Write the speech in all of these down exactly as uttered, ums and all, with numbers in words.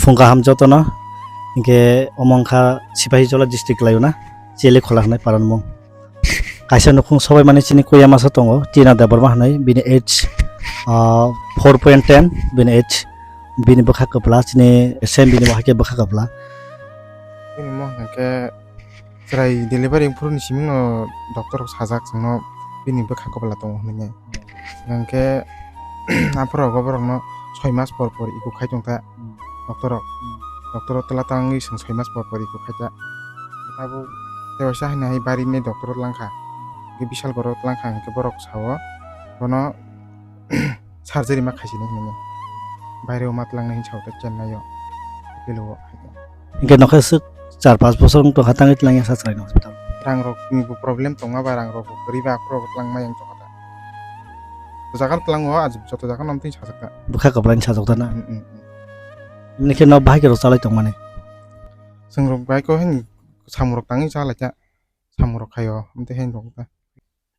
Mung kaham jotono, hinkhe omo wngkha Sipahijola district khlaio na, Chele Khola hwnwi paranmung. Kaisa nukhung sobai mani chini kuya masa tongo, Tina Debbarma hwnwi, bini age, ah, four point ten, bini age, bini bwkha kwpla, chini same bini bo haikhe bwkha kwpla. Bini mo hwnkhe chwrai delivery phuruni simingno doctor rok sajak chwngno bini bwkha kwpla tongo hwnwi. Hwnkhe aphuru rogo borokno soi mas por por iko khai tongkha doctor rok. Doctor rok twla tangwi chwng soi mas por por iko khaikha. Abo tewaisa haino hai bari ni doctor rok langkha. Hwnkhe bisal borok langkha hwnkhe borok sao bono surgery ma khaisini hwnwi. Baireo ma tlangnai hwnwi sao ta Chennai o, Apollo o. Hwnkhe nokha swk char panch bosor wng tongkha tangwi tlangnai sa chwraino hospital. Rang rok ni bo problem tongma ba rang rok bo kwrwi ba aphuru bo tlangma yang tongkha ta. O jaga no tlango, ah, joto jaga no twi sajak ta. Bwkha kwplai ni sajak ta na? Mm, mm, mm. Nini khe no bahai khe rok chalai tongmani? Chwng rok bai ko hini samung rok tangwi chalai ta. Samung rok khaio, amtwi haino rok ta.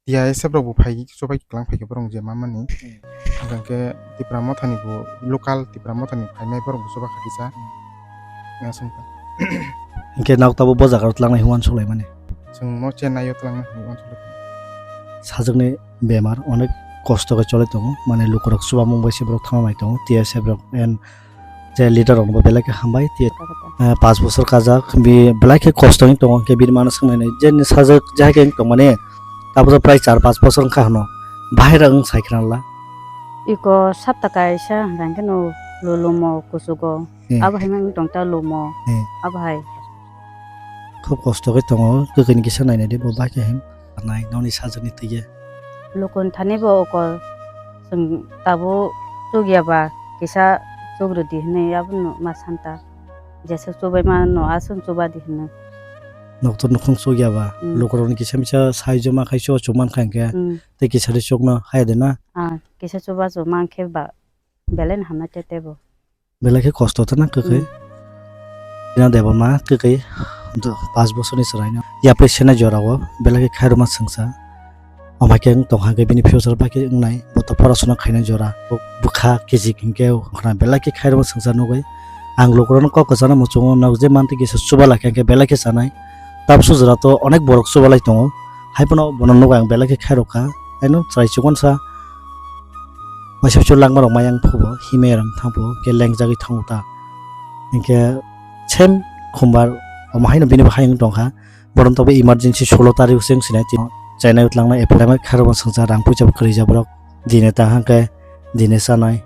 T I S F rok bo phai, chubai kwlang phai khe borok je ma mani. Hmm. Hwnkhe Tipra Mothani bo local Tipra Mothani phainai borok bo chuba kha kisa. Hmm. Aswk ta. Hinkhe nok tabuk bo jaga rok tlangnai hwnwi uansuk laimani. Chwng mo Chennai o tlangnai hwnwi uansuk lai. Sajwkni bemar onek kosto khe cholai tongo, mane lukurok chubamung bai se borok thangma bai tongo, T S F rok and je leader rok no belai khe hambai, tei, eh, panch bosor kajak, bi belai khe kosto wng tongo, hwnkhe bini mano swngnainai je sajwk je hai khe wng tongmani, tabuk prai char panch bosor wngkha hwno, bahai rok wng sai khna la. Iko sapta kaisa hwnkha hwnkhe no lulumo kuchugo, Hmm. Abo hai ma wng tong ta lumo, Hmm. Abo hai. Khub kosto khe tongo, kwkwi ni kisa nainai di bo bahai khe hem. Nai noni sajwkni twi ye. Lukun thani bo oko chwng tabuk chukya ba kisa chukrwdi hwnwi abono ma santa. Jeswk chubai mano aswk chubadi hwnwi. Nokthor nukhung chukya ba, Mm. Lukurokni kisa misa saijo ma khai chuba chukmankha hinkhe, Mm. Tei kisa de chukno haya de na? Ah, kisa chuba chukmankhe ba belai no hamnai te tebo. Belai khe kosto tana kwkwi. Hmm. Tina Debbarma kwkwi do-, panch bosorni chwraino yapri sena jorao belai khe khairokma swngsa. Omo khe wng tongkha khe bini future bai khe wngnai, bo to porasona khainai jora. Bo bwkha kijik hinkhe khna belai khe khairokma swngsa nugwi. Ang lukurokno kok kwchangno muchungo, nok je mantwi kisa chuba lai kha hinkhe belai khe chanai. Tabsu jora to onek borok chuba lai tongo. Hai phano bono nugwi ang belai khe khairokha. Haino chwrai chukmani sa. Waisa waisa langma rok mayang phubo, himai rang thangphubo, hwnkhe lengjagwi thango ta. Hinkhe same khumbar omo haino bini bo hayung tongkha. Borom tokbo emergency solo tarik se wng sinai tini Chennai o tlangnai apply khairokma swngsa rang puisa bo kwrwijak borok. Dine tang hwnkhe dine chanai.